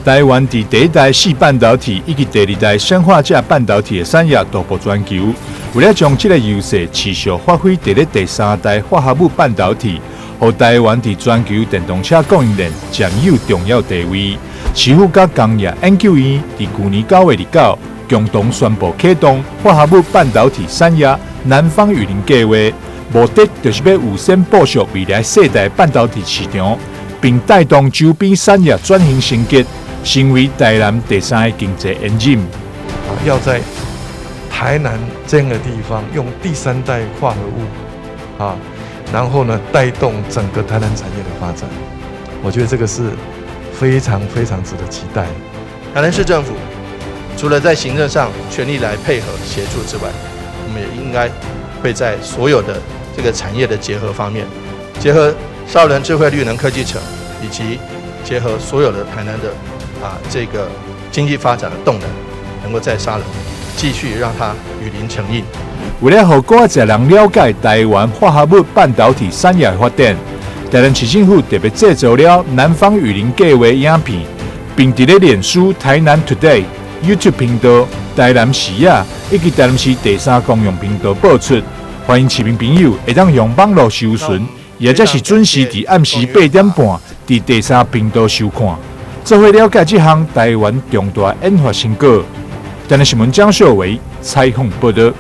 台灣佇第一代矽半導體以及第二代砷化鎵半導體的產業獨步全球，為了將這个優勢持續發揮佇咧第三代化合物半導體，予台灣佇全球電動車供應鏈佔有重要地位。市府佮工業研究院佇舊年9月29共同宣布啟動化合物半導體產業南方雨林計劃，目的就是欲預先部署未來世代半導體市場，並帶動周邊產業轉型升級，成為台南第三个經濟引擎。啊，要在台南這樣的地方用第三代化合物啊，然後呢帶動整個台南產業的發展，我覺得這個是非常非常值得期待。台南市政府除了在行政上全力來配合協助之外，我們也應該會在所有的這個產業的結合方面，結合沙崙智慧綠能科技城，以及結合所有的台南的這個經濟發展的動能，能夠在沙崙繼續讓它雨林成蔭。為了予閣較濟人了解台灣化合物半導體產業的發展，台南市政府特別製作了南方雨林計劃影片，並佇咧臉書台南 Today、YouTube 頻道、台南視野以及台南市第三公用頻道播出。歡迎市民朋友會當用網路搜尋，或者是準時佇暗時8點半佇第三頻道收看，做伙了解這項台灣重大研發成果。台南新聞張秀維採訪報導。